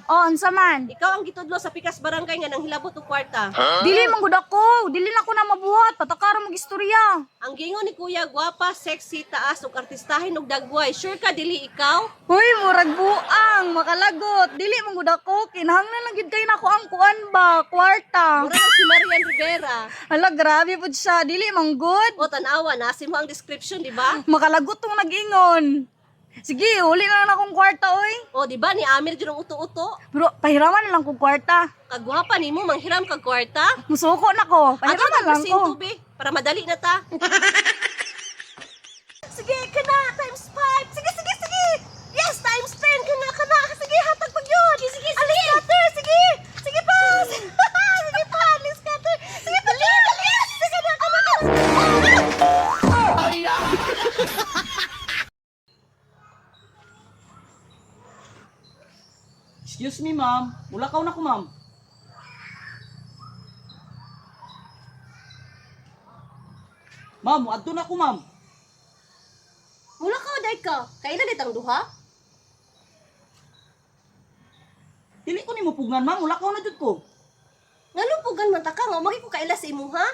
Oh, unsa man? Ikaw ang gitudlo sa Pikas Barangay nga nang hilabot og kwarta. Dili man gud ako, dili na ko na mabuhat, patakara mag istorya. Ang gingon ni Kuya, gwapa, sexy, taas ug artistahin og dagway. Sure ka dili ikaw? Uy, murag buang, makalagot. Dili man gud ako, kinahanglan lang gid kay nako ang kuan ba, kwarta. Mura na si Marian Rivera. Hala, grabe pud siya, dili man gud. O tan-awa na mo ang description, di ba? Makalagot tong nag-ingon. Sige, uli na lang akong kwarta, oy. O di ba ni Amir jud ang uto-uto? Pero pahiraman na lang kong kwarta. Kagwapa nimo manghiram kag kwarta. Musuko na ko. Ato Pahiraman na lang ko. presinto be para madali na ta. Sige, kana times 5. Sige, sige, sige. Yes, times 10 kana kana. Sige, hatag pag yun. Sige, sige, sige. Alis cutter, sige. Sige pa. Sige pa, alis cutter. Sige pa, dali. Sige na, kana kana. Excuse me, ma'am. Mulakaw na ko, ma'am. Ma'am, adto na ko, ma'am. Mula ka, day ka. Kailan ditang duha? Dili ko nimo pugngan, ma'am. Mulakaw na jud ko. Ngalupugan man ta ka nga magi ko kaila sa imuha.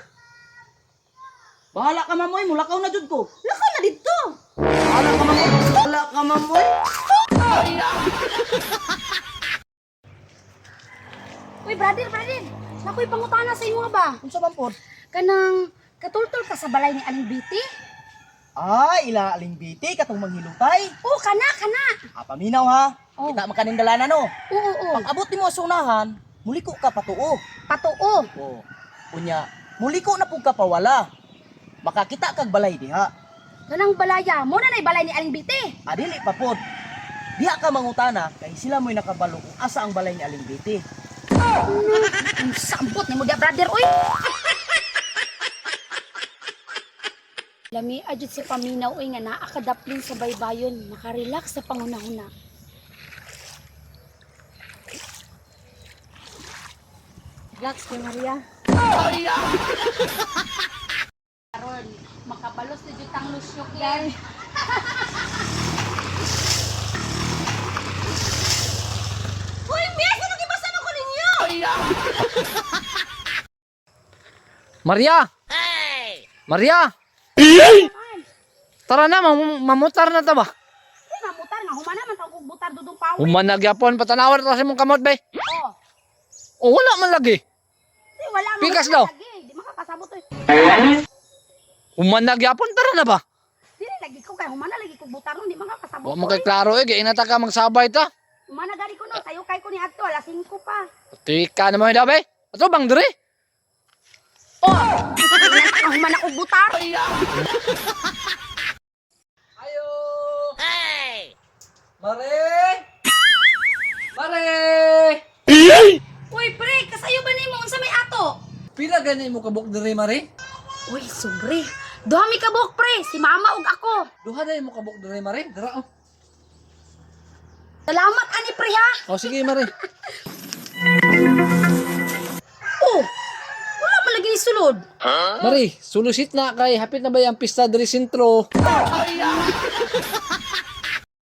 Bahala ka, ma'am, oy. Mulakaw na jud ko. Lakaw na didto. Bahala ka, ma'am, oy. Bahala ka, ma'am, oy. Uy, brother, brother. Nakoy pangutana sa imo ba? Unsa man pod? Kanang katultol ka sa balay ni Aling Biti? Ah, ila aling biti katong manghilutay. Oh, kana kana. Ah, paminaw ha. Oh. Kita man kaning dalanan no. Oo, oo. Pag abot nimo sa unahan, muliko ka patuo. Patuo. Oh. Unya, muliko na pug ka pawala. Makakita kag balay diha. Kanang balaya mo na nay balay ni Aling Biti. Adili pa pod. Diha ka mangutana kay sila mo'y nakabalo kung asa ang balay ni Aling Biti. Ang sambot nimo dia, brother, uy. Lami adjud si paminaw uy nga naa ka daplin sa baybayon, nakarelax sa pangunahuna. Relax kay Maria. Karon, makabalos na jud tang Lucio Claire. Hoy, miss, ano gibasa man ko ninyo? Maria! Maria! Tara na, mamutar na ta ba? Uy, mamutar nga humana man tawag og butar dudong pawi. Humanagyapon, patanawar ta sa imong kamot, bay. Oh, O, wala man lagi. di wala man. Pikas daw. Lagi, di makakasabot oy. Humanagyapon, tara na ba? Dili lagi ko kay humana lagi ko butar nun, di makakasabot. Wa man kay klaro eh, kay inata ka magsabay ta. Humana gani ko no, sayo kay ko ni adto alas 5 pa. Tika na mo daw, bay. Ato bang diri? Oh, ang humana og butar. Ayo! Hey! Mare! Mare! Uy, pre, kasayo ba nimo unsa may ato? Pila gani mo kabuk diri, Mare? Uy, sobre. Duha mi kabuk pre, si mama ug ako. Duha na mo kabuk diri, Mare. Dira oh. Salamat ani pre ha. O sige, Mare. Oh. Wala man lagi ni sulod. Mare, sulusit na kay hapit na ba yung pista diri sentro?